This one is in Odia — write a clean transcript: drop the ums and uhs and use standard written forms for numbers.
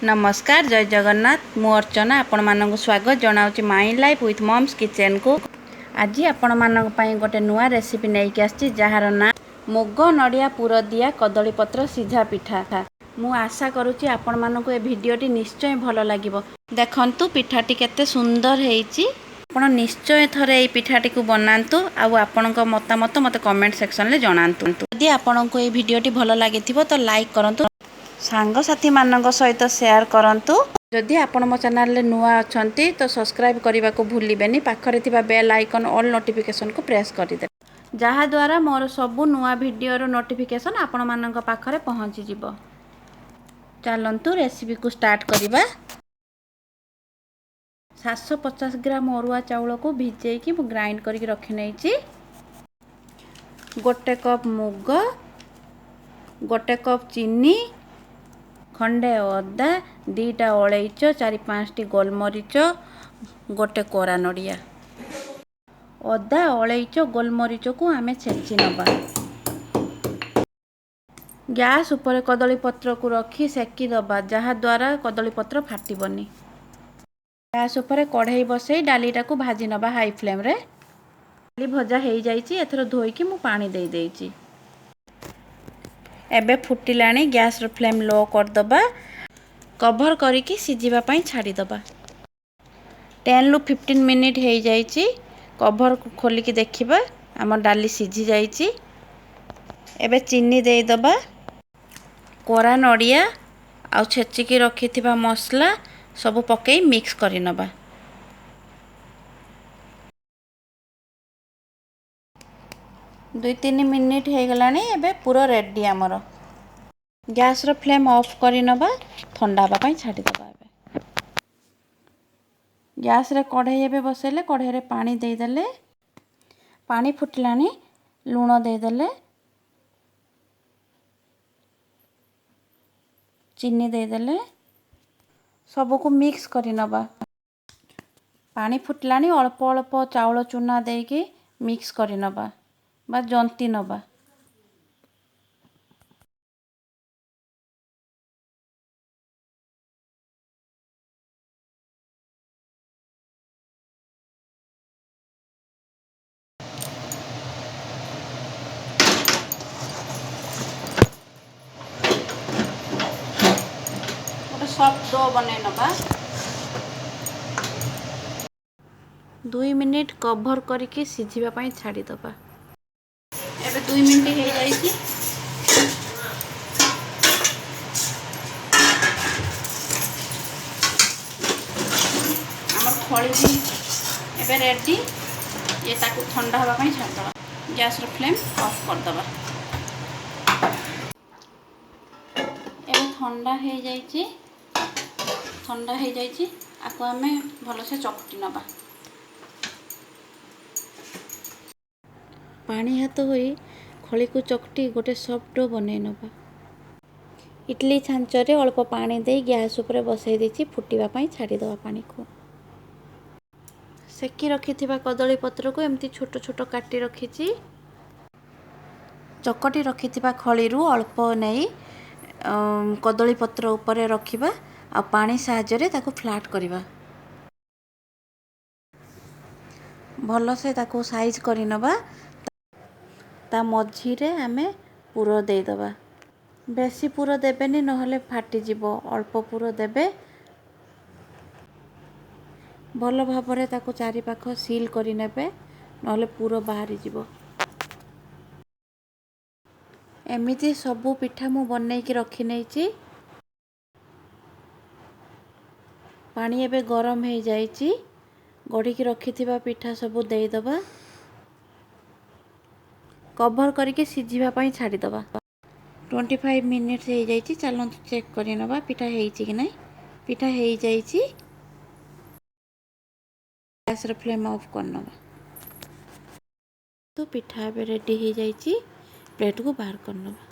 ନମସ୍କାର, ଜୟ ଜଗନ୍ନାଥ। ମୁଁ ଅର୍ଚ୍ଚନା, ଆପଣମାନଙ୍କୁ ସ୍ୱାଗତ ଜଣାଉଛି ମାଇ ଲାଇଫ୍ ୱିଥ୍ ମମ୍ସ କିଚେନ୍କୁ। ଆଜି ଆପଣମାନଙ୍କ ପାଇଁ ଗୋଟେ ନୂଆ ରେସିପି ନେଇକି ଆସିଛି, ଯାହାର ନାଁ ମୁଗ ନଡ଼ିଆ ପୁର ଦିଆ କଦଳୀ ପତ୍ର ସିଝା ପିଠା। ମୁଁ ଆଶା କରୁଛି ଆପଣମାନଙ୍କୁ ଏ ଭିଡ଼ିଓଟି ନିଶ୍ଚୟ ଭଲ ଲାଗିବ। ଦେଖନ୍ତୁ, ପିଠାଟି କେତେ ସୁନ୍ଦର ହେଇଛି। ଆପଣ ନିଶ୍ଚୟ ଥରେ ଏଇ ପିଠାଟିକୁ ବନାନ୍ତୁ ଆଉ ଆପଣଙ୍କ ମତାମତ ମୋତେ କମେଣ୍ଟ ସେକ୍ସନରେ ଜଣାନ୍ତୁ। ଯଦି ଆପଣଙ୍କୁ ଏଇ ଭିଡ଼ିଓଟି ଭଲ ଲାଗିଥିବ ତ ଲାଇକ୍ କରନ୍ତୁ, ସାଙ୍ଗସାଥିମାନଙ୍କ ସହିତ ସେୟାର କରନ୍ତୁ। ଯଦି ଆପଣ ମୋ ଚ୍ୟାନେଲରେ ନୂଆ ଅଛନ୍ତି ତ ସବସ୍କ୍ରାଇବ୍ କରିବାକୁ ଭୁଲିବେନି। ପାଖରେ ଥିବା ବେଲ୍ ଆଇକନ୍ ଅଲ୍ ନୋଟିଫିକେସନକୁ ପ୍ରେସ୍ କରିଦେବେ, ଯାହାଦ୍ୱାରା ମୋର ସବୁ ନୂଆ ଭିଡ଼ିଓର ନୋଟିଫିକେସନ୍ ଆପଣମାନଙ୍କ ପାଖରେ ପହଞ୍ଚିଯିବ। ଚାଲନ୍ତୁ, ରେସିପିକୁ ଷ୍ଟାର୍ଟ କରିବା। 750 ଗ୍ରାମ ଅରୁଆ ଚାଉଳକୁ ଭିଜେଇକି ମୁଁ ଗ୍ରାଇଣ୍ଡ କରିକି ରଖିନେଇଛି। 1 କପ୍ ମୁଗ, 1 କପ୍ ଚିନି, ଖଣ୍ଡେ ଅଦା, 2ଟା ଅଳେଇଚ, 4-5ଟି ଗୋଲମରିଚ, ଗୋଟେ କୋରା ନଡ଼ିଆ। ଅଦା, ଅଳେଇଚ, ଗୋଲମରିଚକୁ ଆମେ ଛେଚି ନେବା। ଗ୍ୟାସ୍ ଉପରେ କଦଳୀ ପତ୍ରକୁ ରଖି ସେକି ଦେବା, ଯାହାଦ୍ୱାରା କଦଳୀ ପତ୍ର ଫାଟିବନି। ଗ୍ୟାସ୍ ଉପରେ କଢ଼େଇ ବସେଇ ଡାଲିଟାକୁ ଭାଜି ନେବା ହାଇ ଫ୍ଲେମ୍ରେ। ଡାଲି ଭଜା ହେଇଯାଇଛି। ଏଥର ଧୋଇକି ମୁଁ ପାଣି ଦେଇଦେଇଛି। ଏବେ ଫୁଟିଲାଣି, ଗ୍ୟାସ୍ର ଫ୍ଲେମ୍ ଲୋ କରିଦେବା। କଭର୍ କରିକି ସିଝିବା ପାଇଁ ଛାଡ଼ିଦେବା। 10ରୁ 15 ମିନିଟ୍ ହେଇଯାଇଛି। କଭର୍ ଖୋଲିକି ଦେଖିବା, ଆମ ଡାଲି ସିଝି ଯାଇଛି। ଏବେ ଚିନି ଦେଇଦେବା। କୋରା ନଡ଼ିଆ ଆଉ ଛେଚିକି ରଖିଥିବା ମସଲା ସବୁ ପକାଇ ମିକ୍ସ କରିନେବା। 2-3 ମିନିଟ୍ ହେଇଗଲାଣି। ଏବେ ପୁରା ରେଡ଼ି ଆମର। ଗ୍ୟାସ୍ର ଫ୍ଲେମ୍ ଅଫ୍ କରିନେବା। ଥଣ୍ଡା ହେବା ପାଇଁ ଛାଡ଼ିଦେବା। ଏବେ ଗ୍ୟାସ୍ରେ କଢ଼େଇ ଏବେ ବସେଇଲେ, କଢ଼େଇରେ ପାଣି ଦେଇଦେଲେ। ପାଣି ଫୁଟିଲାଣି, ଲୁଣ ଦେଇଦେଲେ, ଚିନି ଦେଇଦେଲେ, ସବୁକୁ ମିକ୍ସ କରିନେବା। ପାଣି ଫୁଟିଲାଣି, ଅଳ୍ପ ଅଳ୍ପ ଚାଉଳ ଚୁନା ଦେଇକି ମିକ୍ସ କରିନେବା ବା ଜନ୍ତି ନେବା। ଗୋଟେ ସଫ୍ଟ do ବନେଇ ନେବା। 2 ମିନିଟ୍ କଭର୍ କରିକି ସିଝିବା ପାଇଁ ଛାଡ଼ିଦେବା। ଏବେ 2 ମିନିଟ୍ ହେଇଯାଇଛି। ଆମର ଖଳି ବି ଏବେ ରେଡ଼ି। ଇଏ ତାକୁ ଥଣ୍ଡା ହେବା ପାଇଁ ଛାଡ଼ିଦେବା। ଗ୍ୟାସ୍ର ଫ୍ଲେମ୍ ଅଫ୍ କରିଦେବା। ଏବେ ଥଣ୍ଡା ହେଇଯାଇଛି। ଥଣ୍ଡା ହେଇଯାଇଛି, ଆକୁ ଆମେ ଭଲସେ ଚକଟି ନେବା। ପାଣି ହାତ ହୋଇ ଖଳିକୁ ଚକଟି ଗୋଟେ ସଫ୍ଟ do ବନେଇ ନେବା। ଇଟଲି ଛାଞ୍ଚରେ ଅଳ୍ପ ପାଣି ଦେଇ ଗ୍ୟାସ୍ ଉପରେ ବସେଇ ଦେଇଛି। ଫୁଟିବା ପାଇଁ ଛାଡ଼ିଦେବା ପାଣିକୁ। ସେକି ରଖିଥିବା କଦଳୀ ପତ୍ରକୁ ଏମିତି ଛୋଟ ଛୋଟ କାଟି ରଖିଛି। ଚକଟି ରଖିଥିବା ଖଳିରୁ ଅଳ୍ପ ନେଇ କଦଳୀ ପତ୍ର ଉପରେ ରଖିବା ଆଉ ପାଣି ସାହାଯ୍ୟରେ ତାକୁ ଫ୍ଲାଟ୍ କରିବା। ଭଲସେ ତାକୁ ସାଇଜ୍ କରିନେବା। ତା ମଝିରେ ଆମେ ପୁର ଦେଇଦେବା। ବେଶୀ ପୁର ଦେବେନି, ନହେଲେ ଫାଟିଯିବ। ଅଳ୍ପ ପୁର ଦେବେ। ଭଲ ଭାବରେ ତାକୁ ଚାରିପାଖ ସିଲ୍ କରିନେବେ, ନହେଲେ ପୁର ବାହାରିଯିବ। ଏମିତି ସବୁ ପିଠା ମୁଁ ବନେଇକି ରଖିନେଇଛି। ପାଣି ଏବେ ଗରମ ହେଇଯାଇଛି। ଗଢ଼ିକି ରଖିଥିବା ପିଠା ସବୁ ଦେଇଦେବା। କଭର୍ କରିକି ସିଝିବା ପାଇଁ ଛାଡ଼ିଦେବା। 25 ମିନିଟ୍ସ ହେଇଯାଇଛି। ଚାଲନ୍ତୁ ଚେକ୍ କରିନେବା ପିଠା ହେଇଛି କି ନାହିଁ। ପିଠା ହେଇଯାଇଛି। ଗ୍ୟାସ୍ର ଫ୍ଲେମ୍ ଅଫ୍ କରିନେବା। ତ ପିଠା ଏବେ ରେଡ଼ି ହେଇଯାଇଛି। ପ୍ଲେଟ୍କୁ ବାହାର କରିନେବା।